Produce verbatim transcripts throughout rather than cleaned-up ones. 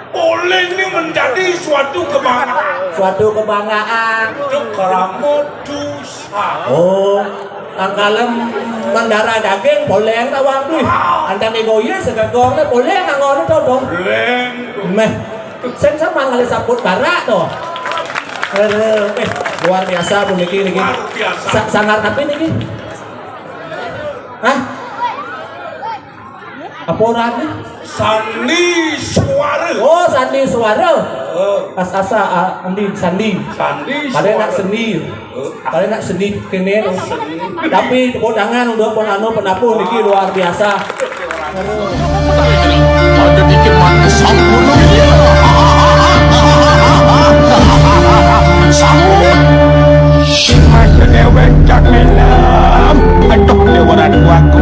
Poleng ini menjadi suatu kebanggaan. Suatu kebanggaan. Itu kerama dosa. Oh, angkalem mendarah daging poleng tawang tuh. Ah. Antane goye segagong ne poleng angon to to. Poleng. Meh. Sing sama kali saput barak to. Aduh, eh, luar biasa puniki niki. Luar biasa. Sa- sangar tapi niki. Hah? Apa orane? Sandi suara. Oh, sandi suara. Oh. As asa ah, endi sandi. Sandi. Kalian nak suara. Seni. Oh. Kalian nak seni kene to. Seni. Tapi tepuk tangan untuk penganu penabuh niki luar biasa. Ada dikit mati sambung. Sambung. Masa dewek cak milam. Aduh, lewaran waku.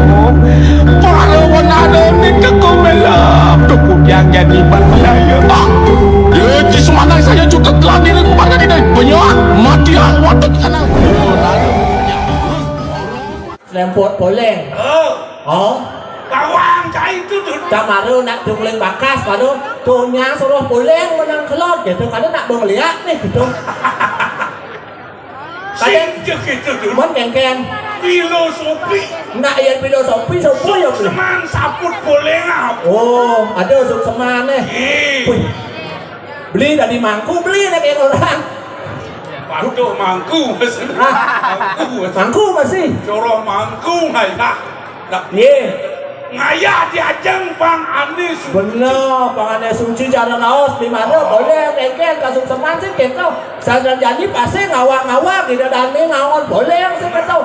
Para wanada ni kekumelam. Tuh kudiang jadi balaya. Ah, ya, di semanang saya juga telah diri pada di banyak. Mati ah, waduh, sana. Selemput poleng. Oh. Oh. Bawang cai itu tuh. Kamaro nak dungling bakas, baru tunya suruh poleng menang kelot gitu. Kada nak beliak nih gitu. Sing je gitu dulu. Mon kengkeng. Filosofi. Nak yang filosofi, sopo ya, Bli? Seman saput boleh ngap. Oh, ada sukseman eh. Eh. Wih. Beli tadi mangku, beli nak yang orang. Patuh mangku, Mas. Hah? Mangku, Mas. Mangku masih. Coroh mangku, ngayah. Nah, ye. Ngayah diajeng Bang Ane Suci. Bener, Bang Ane Suci cara naos di mana? Oh. Boleh, kengkeng, kasuk seman sih, kengkeng. Sadurung janji pasti ngawak-ngawak, tidak dani ngawon boleh sih, kata.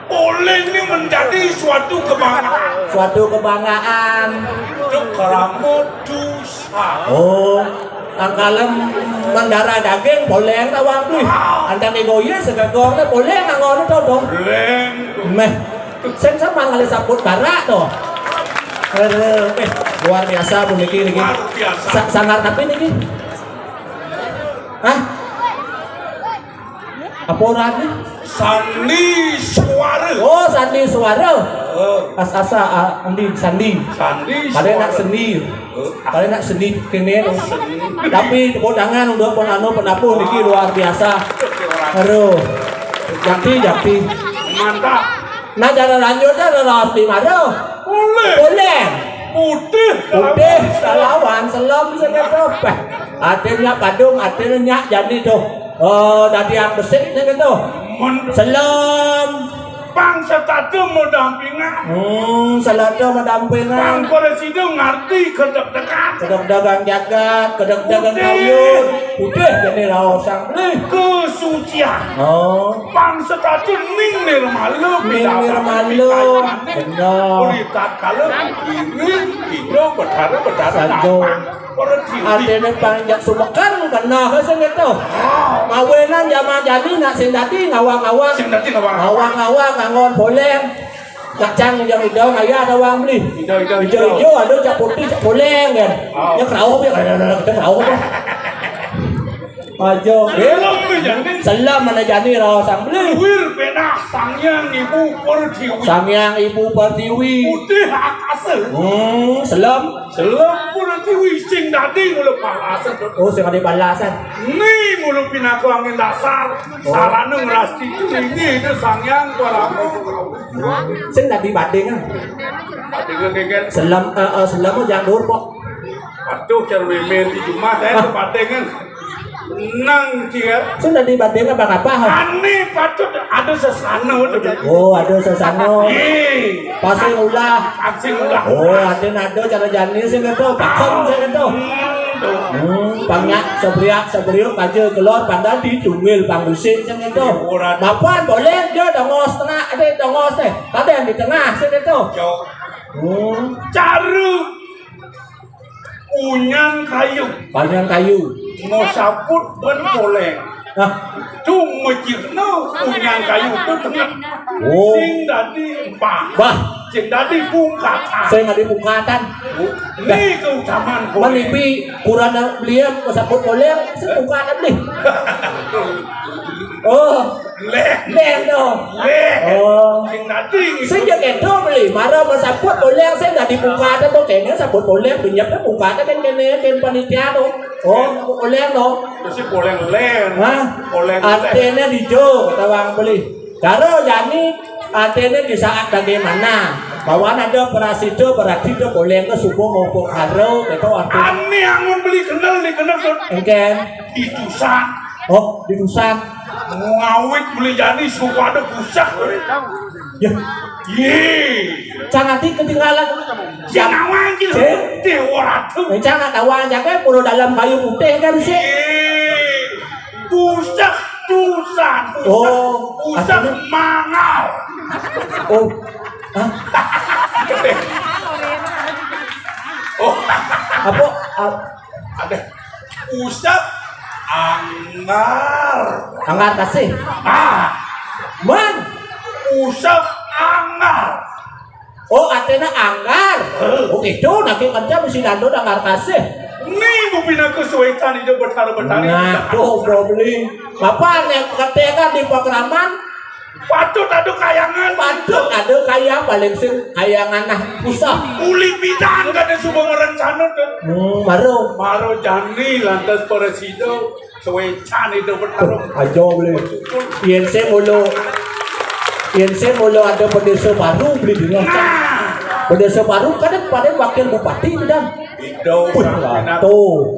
Poleng ini menjadi suatu kebanggaan. Suatu kebanggaan. Itu kerama dosa. Oh, angkalem mendarah daging, poleng tawang tuh. Ah. Antane goye segagong ne poleng angon to to. Poleng. Meh. Sing sama kali saput barak to. Aduh, eh, luar biasa puniki niki. Luar biasa. Sa- sangar tapi niki. Hah? Apa orane? Sandi suara. Oh, sandi suara. Oh. As asa ah, endi sandi. Sandi. Kalian nak suara. Seni. Oh. Kalian nak seni kene to. Seni. Tapi tepuk tangan untuk penganu penabuh niki luar biasa. Aduh. Jakti, jakti. Mantap. Nah, cara lanjut ada raos di mana? Boleh. Boleh. Putih. Putih, salawan, selem, seketo. Bah, artinya padung, artinya nyak jadi tuh. Oh, tadi yang besik nih gitu. Mun- Selem. Bang setatu mau dampingan. Hmm, selem mau dampingan. Bang presiden ngerti kedek-dekan. Kedek-dekan jagat, kedek-dekan putih. Kayu. Putih jadi raos sang beli. Kesucian. Oh. Bang setatu ning nirmala. Ning nirmala. Bener. Uli tatkala iring, ira, betara, betara, Sanjo. Nampang. Artine panjak sumekan kena ke sing itu. Mawinan jaman jani nak sing dadi ngawang-ngawang. Sing dadi ngawang-ngawang. Ngawang-ngawang ngangon boleh. Kacang yang hijau kaya ada wang beli. Hijau, hijau, hijau. Hijau, hijau, ada cak putih, cak poleng kan. Oh. Ya keraup ya, ada keraup ya. Aja. Selem tu jani. Selem mana jani raos sang beli. Luir penah Sang Hyang Ibu Pertiwi. Sang Hyang Ibu Pertiwi. Putih akasa. Hmm, selem. Selem Pertiwi sing dadi mula balasan. Oh, sing dadi balasan. Ni mula pinaka angin dasar. Oh. Sarana ngrasti ini itu Sang Hyang Parama. Sing dadi bading ah. Bading kengken. Selem, eh, eh, selem jangan dur kok. Aduh, cara memer di rumah saya tuh bading kan. Nang dia. Sing dadi bading apa apa? Ane patut ada sesana tuh. Oh, ada sesana. Eh. Pasti ulah. Pasti ulah. Oh, ada nado cara jani sing itu, pakem sing itu. Hmm, panyak sebriak sebriuk aja keluar pandai di jungil pangusik sing itu. Ora. Mapan boleh dia dongos tengah, ada dongos teh. Ada yang di tengah sing itu. Yo. Hmm. Caru. Unyan kayu. Unyan kayu. Mau saput ben poleng. Hah? Tu mejirna unyan kayu tu tengah. Oh. Sing dadi bah. Bah. Sing dadi pungkatan. Sing dadi pungkatan. Ni keutamaan poleng. Menipi kurana beliau mau saput poleng, sing pungkatan ni. Oh. Lén. Lén to. Lén. Oh. Sing dadi. Sing ya kéto beli. Mara masaput poleng sing dadi buka ada to kéné saput poleng penyap to buka ada kan kéné kan panitia to. Oh, poleng to. Terus poleng lén. Hah? Poleng lén. Artinya dijo kata bang beli. Cara jani artinya di saat bagaimana? Bawaan ada prasida berarti to poleng to subuh mau karo kéto artinya. Ani angun beli kenal di kenal to. Engken. Di dusan. Oh, di dusan. Ngawit beli jani suku ada busak. Ya. Ye. Cang nanti ketinggalan. Yang awang gitu. Sih. Dewa Ratu. Eh, cang nak tawang jaga pura dalam kayu putih kan sih. Ye. Busak dusan. Busak. Oh, busak artinya? Mangal. Oh. Hah? Oh. Apa? Ap- Ada. Usap anggar. Anggar kasih. Ah. Man. Usap anggar. Oh, artinya anggar. Eh. Oh, itu nanti kerja mesti dando anggar kasih. Ni bupina ku suwetan itu betara-betara. Nah, tuh, bro, beli. Bapak yang ketika di Pakraman, Patut ada kayangan. Patut ada kayang paling sing kayangan nah usah. Uli pidan kada suba merencana tu. Hmm, baru. Baru jani lantas prasida suwecan itu bertarung. Aja boleh. Yen sing mulu, yen sing mulu ada pendesa baru beli dulu. Nah. Pendesa baru kan pada wakil bupati tu dan. Itu. Wih, pina-,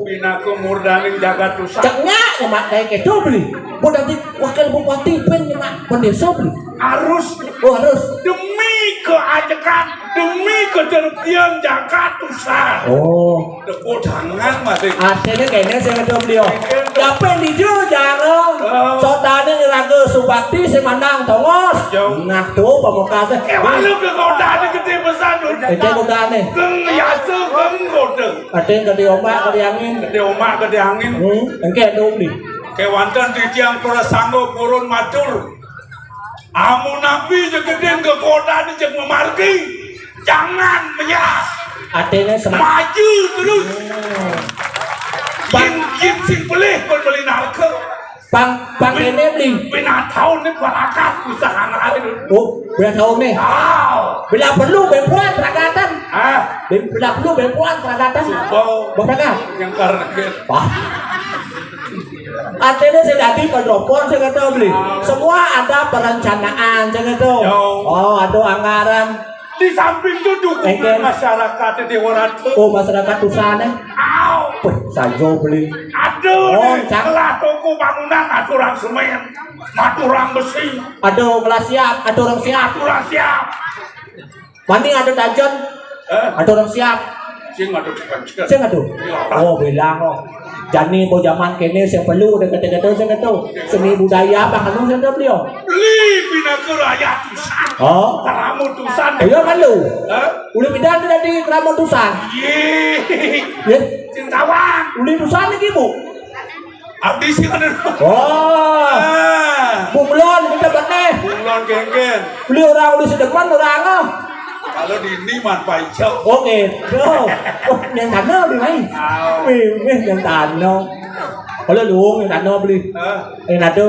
pinaka murdaning jagat Tusan. Ceknya nyemak kayak gitu beli. Mau nanti wakil bupati pun nyemak pendesa beli. Harus. Oh, harus. Demi keajekan, demi ketertian jagat Tusan. Oh. Tepuk tangan masih. Artinya kayaknya saya kata beliau. Dapat di jero jarang. Oh. Sotane raga subakti semandang tongos. Jauh. Nah, tuh pamekasnya. Eh, walau ke kota ada gede besar. Itu kota nih. Geng yasa, geng kota. Ada yang gede ombak, gede angin. Gede ombak, gede angin. Hmm, engke ada uli. Kewanten titiang prasangga purun matur. Amun napi jegeding ke kota ni jeg memargi. Jangan menyerah. Artinya semangat. Maju terus. Hmm. Yin, yin sing pelih pun beli narka. Pang, pang kene beli. Pina tahun ni barakat usaha lain. Oh, bila tahun ni. Ah. Bila perlu bempuan peragatan. Ah. Bila perlu bempuan peragatan. Sumpah. Beragam. Yang karena. Wah. Artinya saya tadi pendropon saya kata beli. Ah. Semua ada perencanaan saya kata. Yo. Oh, ada anggaran. Di samping itu dukungan masyarakat di Dewa Ratu. Oh, masyarakat Tusan eh. Au. Wah, saja beli. Aduh, oh, nih, cak. Kelah toko bangunan aturang semen, aturang besi. Aduh, kelah siap, aturang siap. Aturang siap. Mani ada tajon. Eh? Aturang siap. Sing ada tajon. Sing ada. Iya. Oh, bilang kok. Jani po zaman kene sing perlu ada kata-kata sing kata. Seni budaya apa anu sing kata beliau? Beli pinaka rakyat Tusan. Oh. Keramu Tusan. Iya kan lu? Hah? Uli pidan tu dadi keramu Tusan. Ye. Ye. Sing tawang. Uli Tusan lagi bu. Abdi sing ada. Oh. Ah. Bunglon kita benih. Bunglon genggen. Beli orang uli sedepan orang ah. Kalau di ini man paico. Oh gitu. Oh, yang tanah di main. Au. Wih, wih, yang tanah. Kalau luung yang tanah beli. Hah? Yang ada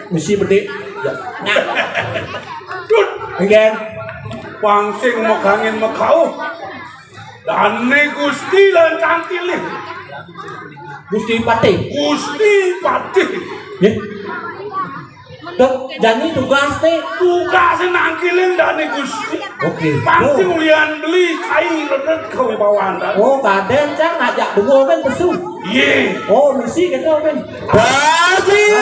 mesti bedik. Ya. Nah. Dut. Engken. Pangsing mekangin mekauh. Dane Gusti lan Cangkilih. Gusti Patih. Gusti Patih. Nggih. Dok, jani tugas teh. Tugas nangkiling dane Gusti. Oke. Pangsing ulian beli kai redet kewibawaan. Oh, kaden cang ngajak dua kan pesu. Ye. Oh, misi gitu kan. Basil.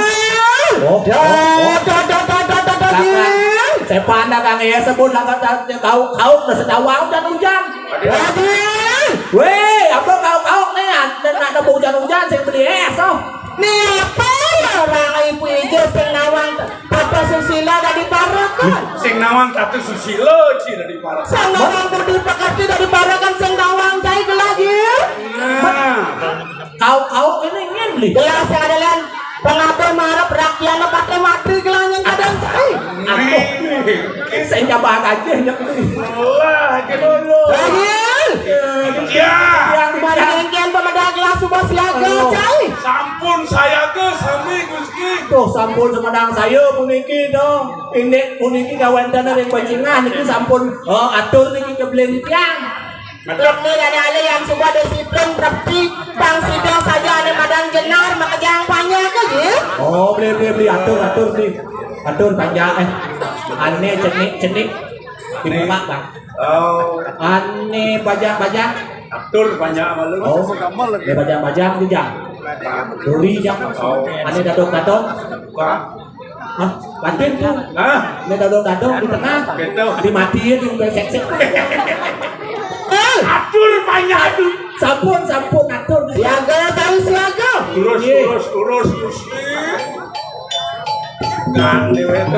Oh, oh, oh. Kakak, saya pandang Kang ya sebut lah kata kau kau udah sedawang dan hujan. Basil. Weh, apa kau kau nih? Nak ada hujan-hujan saya beli es oh. Nih apa ya orang ibu ijo sing nawang Tata Susila dari Parakan. Sing nawang Tata Susila ci dari Parakan. Sing nawang Budi Pekerti dari Parakan sing nawang cai gelagi. Nah. Kau-kau ini ingin beli. Gelas yang ada lan pengatur marep rakyat pakai mati gelang yang kadang cai. Aku. Saya nyabar aja ya. Lah, gitu dulu. Lagi. Ya. Yang mari ngengken pemedah gelas suba siaga cai. Sampun sayaga sami Gusti. Oh, sampun sumedang saya puniki to. Indik puniki kawéntenan ring bajingan niki sampun, oh, atur niki kebelin tiang. Atur nih, dane ale yang suba disiplin, repi, pang sida saja ane madan jenar, makejang panjak aja. Oh, beli, beli, beli, atur, atur, beli. Atur panjak, eh. Ane cenik, cenik. Di muka, Bang. Oh. Ane bajang-bajang. Atur panjak malu. Oh, ane bajang-bajang di jang. Duri jang. Oh. Ane dadong-dadong. Wah. Hah? Lanjut tuh. Hah? Ane dadong-dadong di tengah. Gitu. Dimatiin, di seksek. Eh, atur panjak tuh. Sampun, sampun, atur. Siaga, tahu siaga. Terus, iya, terus, terus, terus. Nah, déwék.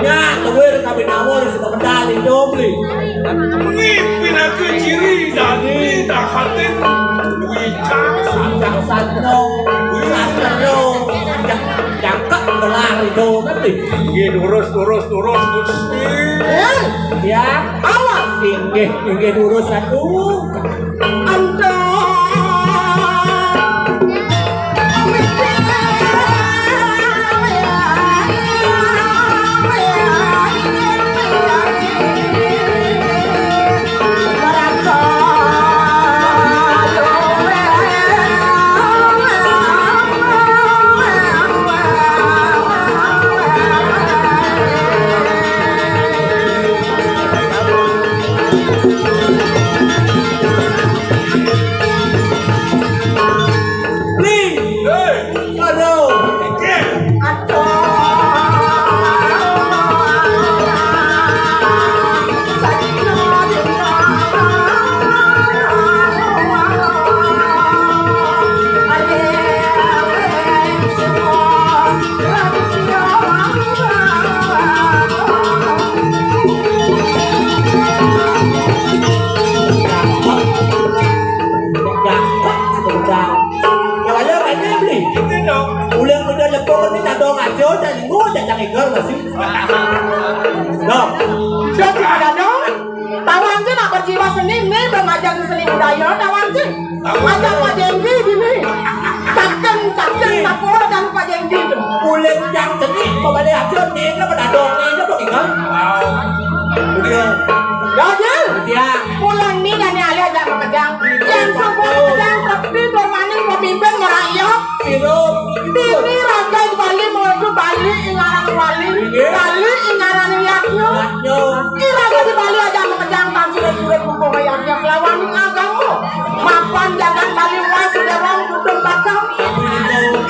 Nya, tuwir kami nawon sida medal idup, Li. Ngipi nak ciri dadi dahatin wicak. Wicak santro, santro, jangkep gelar itu, kan, Li? Nggih, durus, durus, durus, Gusti. Ya, awas. Inggih, inggih, durus, Ratu. Aduh. Ning. Hei. Aduh. Aduh. Gampang, gampang. Ya, wala rene beli. Gitu dong. Uling udah lepon ni tadong aja, dan lu jajang igal masih. No. Sudah ada dong. Tawang je nak berjiwa seni, ni belajar seni budaya, tawang je. Macam Pak Jenggi gini. Cakeng, cakeng, apa dan Pak Jenggi tu. Uling yang seni, kau balik aja, ni ke pada dong, ni ke pada igal. Udah. Dah je. Dia. Pulang ni dan ni alih ajak makejang. Yang sapa makejang, tapi bermanis memimpin merakyat. Piro? Dini raja di Bali menuju Bali ingaran wali. Iya. Bali ingaran yadnya. Yadnya. Iraga di Bali aja makejang tan surat-surat buku ayatnya kelawan agama. Mapan jagat Bali was derong budeng bakal.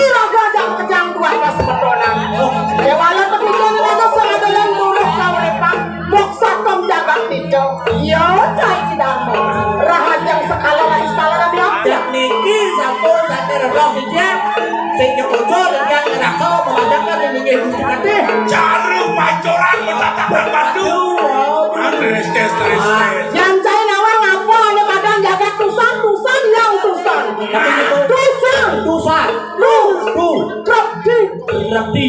Iraga aja makejang tuah pas betonan. Oh. Dewala kepikiran iraga saradolan turut kauripan. Moksa kom jagat tiga. Ya, cai cidama. Rahajeng sekala lagi sekala lagi apa? Dak niki sampun sate rerong siji. Sing nyekojo dengan neraka mengadakan yang ingin gusti katih. Caru pancoran bertatakan batu. Aduh, oh. Anu, restes, restes. Yang cai nawang apa? Ada badan jagat tusan, tusan yang tusan. Tapi itu tusan. Tusan. Lu. Tu. Truk di. Truk di.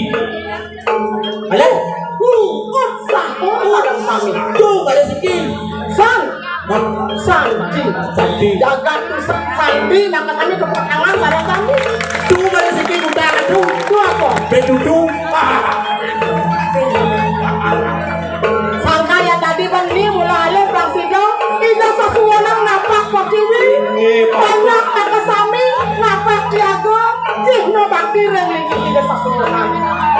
Ayo. Hu, ut, sah, oh, oh, sami. Tu, pada siki. Sang. Hah? Sandi. Sandi. Jagat tu sa-, sandi, nak kami tepuk tangan pada sandi. Tu, pada siki, udah, tu. Tu apa? Bedudu. Sangka ya tadi bang ni mula alih bang sida, ida sasuwunang napak pakiwi. Nggih, Pak. Banyak nak kesami, napak tiaga. Cihna bakti ring linggih Ida Sasongkan.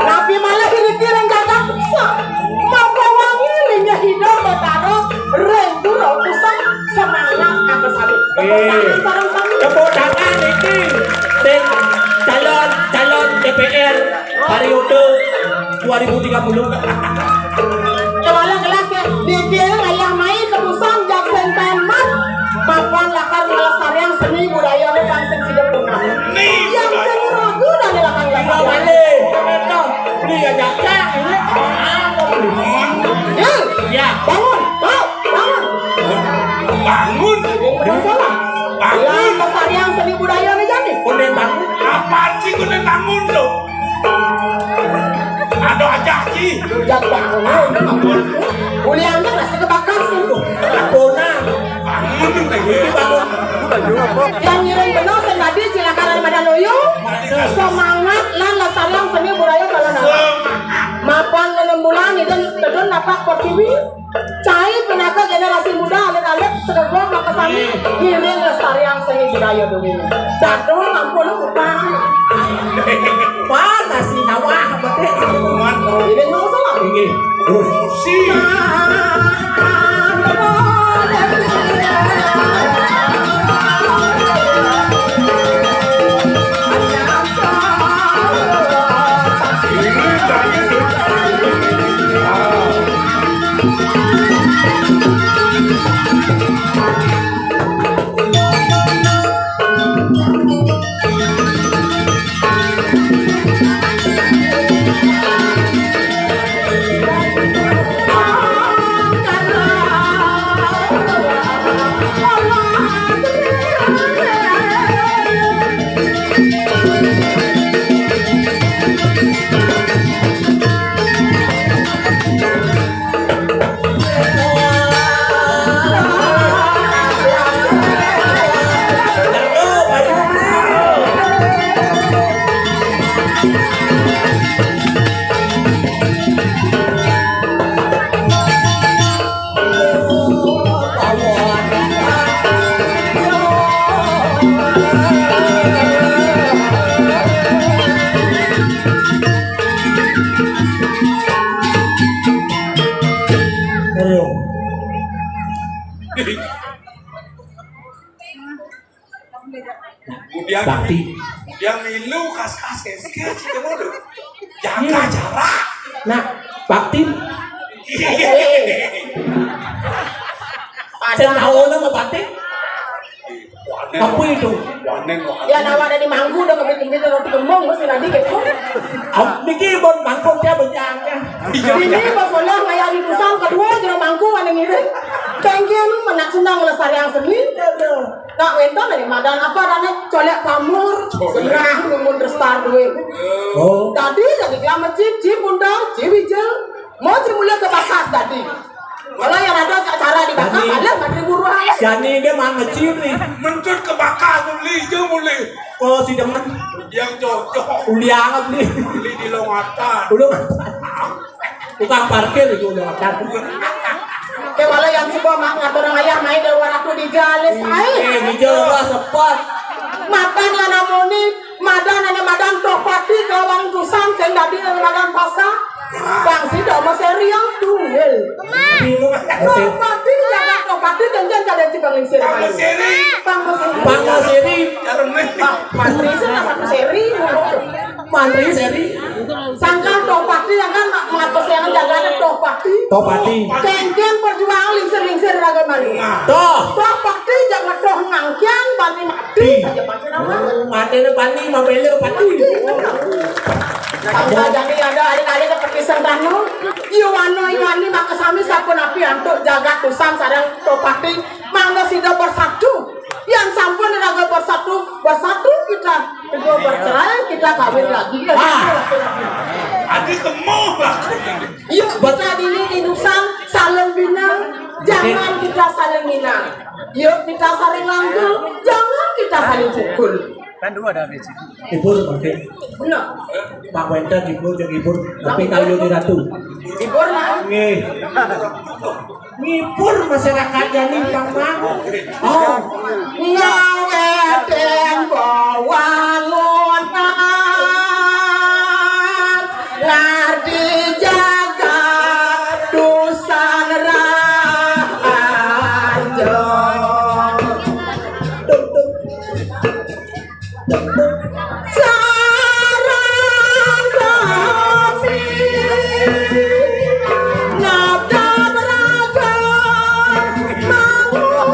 Napi malih iriki ring jagat Besar. Maka wangi linggih Ida Betara ring Pura Pusat. Semangat angga sami. Tepuk tangan sareng sami. Tepuk tangan niki sing calon, calon D P R periode dua ribu tiga puluh. Kepala gelas ya, dikir ayah mai tebusan jaksen penmas. Mapan lakar ngelestariang seni budaya. Uliannya masih kebakas tuh. Bona. Yang ngiring benang sing dadi cilaka Ramadan Loyo. Semangat lan lestariang seni budaya Kalonan. Mapan enam bulan itu tedun napak pertiwi. Cai penaka generasi muda alit-alit sedebong makasami ngiring lestariang seni budaya dunia. Jatuh ampun utang. Wah, kasih nawah betik. Ini mau salah. Ini. Kemudian, bakti. Kemudian milu kas-kas keske cik modo. Jaga jarak. Nah, bakti. Sing tahu nama bakti? Apa itu? Ya, nawa ada di mangku udah kebit-kebit roti kembung mesti tadi gitu. Niki bon mangkuk dia bejangnya. Ini pas boleh kayak di pusang kedua jero mangku ada ngiring. Cengkeh lu menak senang lestariang seni. Kak Wento dari madan apa rane colek pamur. Senang nunggu restar duit. Oh. Tadi jadi dia mecip, cip undang, cip ijel. Mau cip mulai ke bakas tadi. Kalau yang ada acara di bakas, ada mati buruan. Jani dia mah ngecip nih. Mentut ke bakas, beli ijel mulai. Oh, si demen. Yang cocok. Uliangan nih. Beli di Longatan. Udah. Tukang parkir itu udah makan. Kewala yang suka mak ngatur ayah main dari waktu di jalis. Ai. Eh, hijau lah sepot. Makan lah namoni, madan ada madan toh pati kalau wong tusan sing dadi madan pasar. Bang sida sama serial tunggal. Toh pati jaga toh pati jangan kada cibang lingsir. Bang seri. Bang seri. Bang seri. Bang mantri sing satu seri. Mantri seri. Sangkan toh pati ya kan mak ngatos yang jaga ada toh pati. Toh pati. Kengkeng perjuangan lingsir-lingsir raga mani. Toh. Toh pati jangan toh ngangkian bani mati saja pakai nama. Mati ni bani mabele pati. Tangga jadi ada adik-adik seperti sentano. Iwano iwani maka sami sampun api antuk jagat tusan sareng toh pati. Mangga sida bersatu. Yang sampun raga bersatu, bersatu kita. Kedua bercerai, kita kawin lagi. Ah. Adi temuh lah. Yuk kita dini di Nusan saling bina, jangan kita saling hina. Yuk kita saling rangkul, jangan kita saling pukul. Kan dua ada di situ. Ibu pakai. Benar. Pak Wenta ibu jeung ibu tapi kayu di ratu. Ibu lah. Nggih. Ngibur masyarakat jani pang. Oh, ngaweten wewangunan ngardi jagat dusan raharjo. Sareng sami nabdab raga mangubati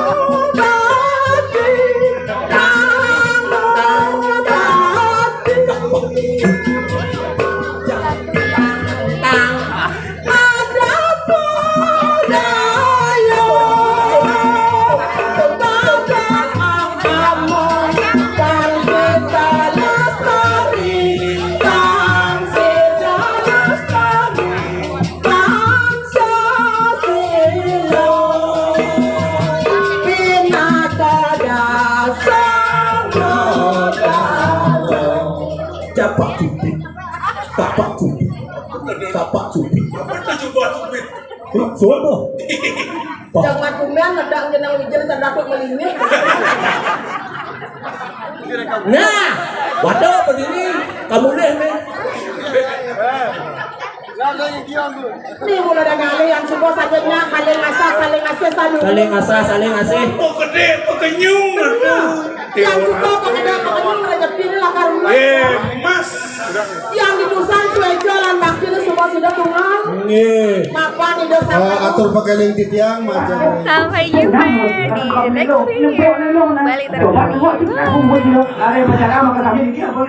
Tapak cupit. Tapak cupit. Apa itu coba cupit? Coba. Jangan kumen ada jenang wijen terdakut melingit. Nah, waduh begini. Kamu deh, men. Ini mulai dari kali yang semua sajaknya saling asah, saling asih, saling. Saling asah, saling asih. Oh, gede, pekenyung. Yang suka pekenyung, pekenyung rezeki ini lah karena. Eh, mas. Yang di Busan, Suejo, lan Bakti ini semua sudah tungal. Nggih. Mapan, Ido, sampai. Ah, atur pakeling titiang, macam. Sampai jumpa di next video. Bali terkini.